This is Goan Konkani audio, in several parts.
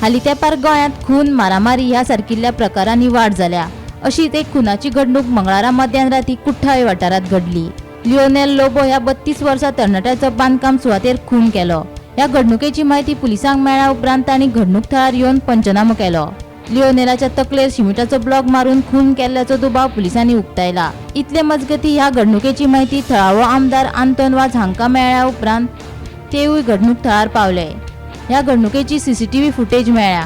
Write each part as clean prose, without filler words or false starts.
हालीं तेंपार गोंयांत खून, मारामारी ह्या सारकिल्ल्या प्रकारांनी वाड जाल्या. अशीच एक खुनाची घडणूक मंगळारा मध्यान राती कुठ्ठाळे वाठारांत घडली. लिओनेल लोबो ह्या 32 वर्सां तरणाट्याचो बांदकाम सुवातेर खून केलो. ह्या घडणुकेची म्हायती पुलिसांक मेळ्ळ्या उपरांत तांणी घडणूक थळार येवन पंचनामो केलो. लिओनेलाच्या तकलेर शिमिटाचो ब्लॉक मारून खून केल्ल्याचो दुबाव पुलिसांनी उक्तायला. इतले मजगती ह्या घडणुकेची म्हायती थळावो आमदार आंतोन वाज हांकां मेळ्ळ्या उपरांत तेवूय घडणूक थळार पावले. ह्या घडणुकेची सीसीटीव्ही फुटेज मेळ्ळ्या.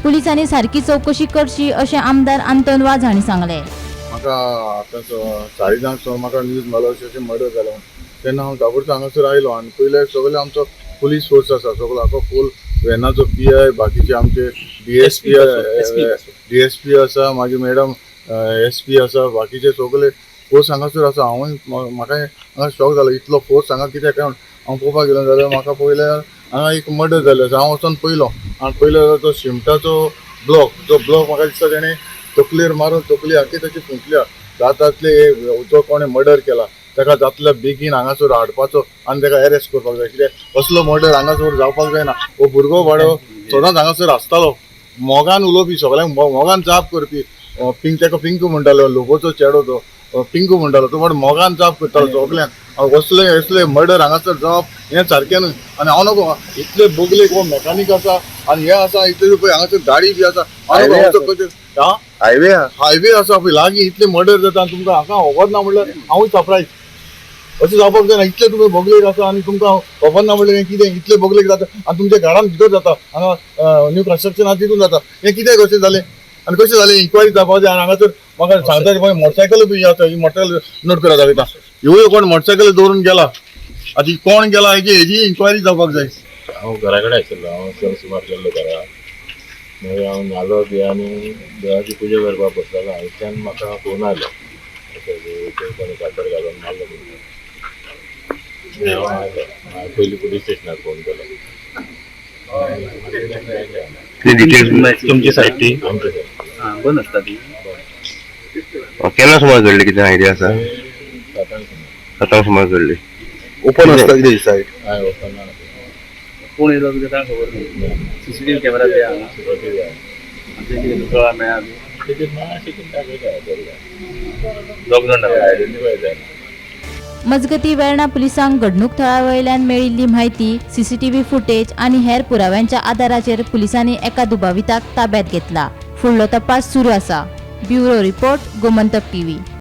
पुलिसांनी सारकी चवकशी करची अशें आमदार आंतोन वाज हांणी सांगलें. म्हाका आतां 10:30 सुमार म्हाका न्यूज मेळ्ळो अशें अशें मर्डर जालें म्हणून. तेन्ना हांव ताबडतोब हांगासर आयलो आनी पयल्यार सगळे आमचो पुलीस फोर्स आसा सगळो आखो फूल वेनाचो पी I, बाकीचे आमचे डीएसपी, डीएसपी आसा, मागीर मॅडम एसपी आसा, बाकीचे सगळे फोर्स हांगासर आसा. हांवूय म्हाका हांगा शॉक जालो, इतलो फोर्स हांगा कित्याक काय म्हणून हांव पळोवपाक गेलो जाल्यार म्हाका पळयल्यार हांगा एक मर्डर जाल्लो आसा. हांव वचोन पयलो आनी पयलो जाल्यार तो शिमटाचो ब्लॉक, जो ब्लॉक म्हाका दिसता तेणें तकलेर मारून तकली आख्खी ताची फुटल्या. जातातले जो कोणें मर्डर केला ताका जातल्या बेगीन हांगासर हाडपाचो आनी ताका एरेस्ट करपाक जाय. कित्याक असलो मर्डर हांगासर जावपाक जायना. हो भुरगो बाडो सदांच हांगासर आसतालो, मोगान उलोवपी, सगळ्यांक मोगान जाप करपी. पिंक, ताका पिंकू म्हणटालो, लोबोचो चेडो तो पिंकू म्हणटालो. तो बरो मोगान जाप करतालो सगळ्यांक. असले असले मर्डर हांगासर जावप हें सारकें न्हय. आनी हांव नको इतले बोगलेक हो मेकानीक आसा आनी हें आसा, इतले पळय हांगासर गाडी बी आसा. हांव नको, हायवे हायवे आसा पळय लागीं, इतले मर्डर जाता आनी तुमकां हांगा खबर ना म्हणल्यार हांवूय सरप्रायज. अशें जावपाक जायना. इतले तुमी बोगलेक आसा आनी तुमकां खबर ना म्हणल्यार हें कितें? इतले बोगलेक जाता आनी तुमच्या घरान भितर जाता, हांगा न्यू कन्स्ट्रक्शन आसा तितून जाता, हें कितें कशें जालें आनी कशें जालें इन्क्वायरी जावपाक जाय. आनी हांगासर म्हाका सांगता पळय मोटरसायकल बी आसा, ही मोटरसायकल नोट करा दाखयता. ह्यो कोण मोटरसायकल दवरून गेला, आतां कोण गेला हेजी इन्क्वायरी जावपाक जाय. हांव घरा कडेन आशिल्लो, हांव सर सुमार गेल्लो घरा. मागीर हांव न्हालो बी आनी देवाची पुजा करपाक बसलेलो. इतल्यान म्हाका फोन आयलो, अशें कोणी फातर घालून मारलो म्हणून. हांव आयलो, हांवें पयलीं पुलीस स्टेशनार फोन केलो. डिटेल्स तुमची सायट ती आमचे सायड. बंद आसता ती. केन्ना सुमार घडली, कितें आयडिया आसा? 7 सुमार. 7 सुमार घडली. ओपन आसता कितें सायड? हय, ओपन. कोण येयलो कितें कांय खबर ना. सीसीटीव्ही कॅमेरा ते हांगा आमचें कितें कळा मेळ्ळा? तेजेर मातशें कितें दाखयता. दोग जाण. आयडेंटिफाय जायना. मजगती, वेर्णा पुलिसांक घडणूक थळा वयल्यान मेळिल्ली म्हायती, सीसीटीव्ही फुटेज आनी हेर पुराव्यांच्या आदाराचेर पुलिसांनी एका दुबाविताक ताब्यात घेतला. फुडलो तपास सुरू आसा. Bureau report, Gomantak TV.